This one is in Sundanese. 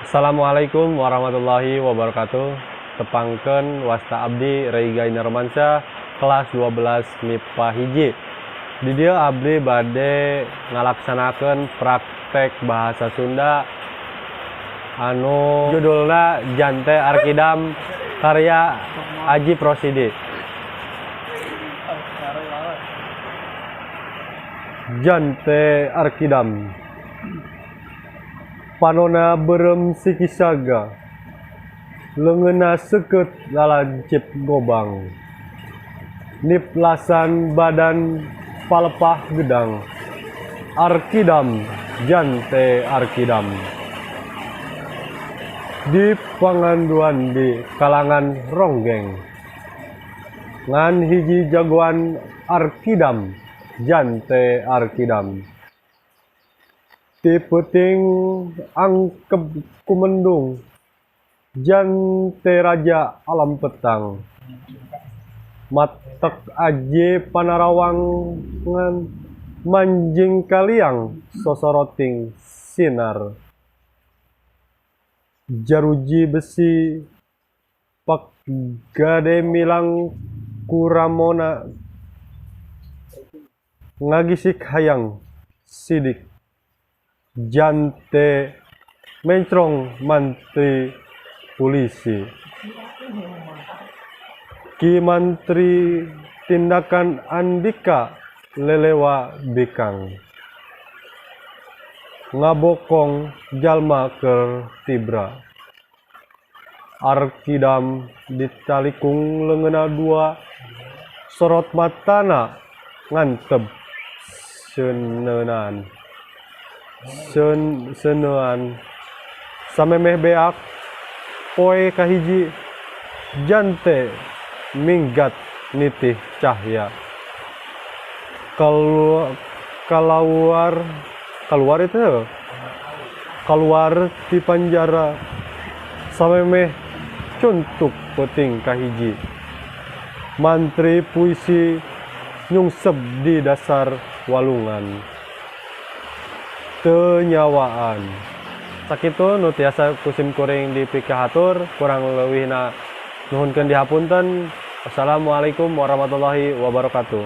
Assalamualaikum warahmatullahi wabarakatuh. Tepangkeun, wasta abdi Reiga Romansyah, kelas 12 MIPA 1. Di dieu abdi bade ngalaksanakeun praktek bahasa Sunda anu judulna Jante Arkidam karya Ajip Rosidi. Jante Arkidam. Panona beureum sikisaga, leungeunna seukeut lalancip gobang, niplasan badan palepah gedang. Arkidam, jante Arkidam. Di panganduan di kalangan ronggeng, ngan hiji jagoan. Arkidam, jante Arkidam. Ti peuting angkeb kumendung, jante raja alam petang. Matek aji panarawangan, manjing kaliang sosoroting sinar. Jaruji besi pakgade milang kuramona, ngagisik hayang sidik. Jante mencrong mantri pulisi. Ki Mantri tindakan Andika lelewa bikang, ngabokong jalma keur tibra. Arkidam ditalikung leungeunna dua, sorot matana nganteb seuneunan seuneuan. Samemeh beak poe kahiji, jante minggat nitih cahya. Kaluar kaluar itu kaluar ti panjara samemeh cuntuk peuting kahiji. Mantri puisi nyungsep di dasar walungan, teu nyawaan. Sakitu nu tiasa ku sim kuring dipikahatur, kurang leuwihna nuhunkeun dihapunten. Wassalamualaikum warahmatullahi wabarakatuh.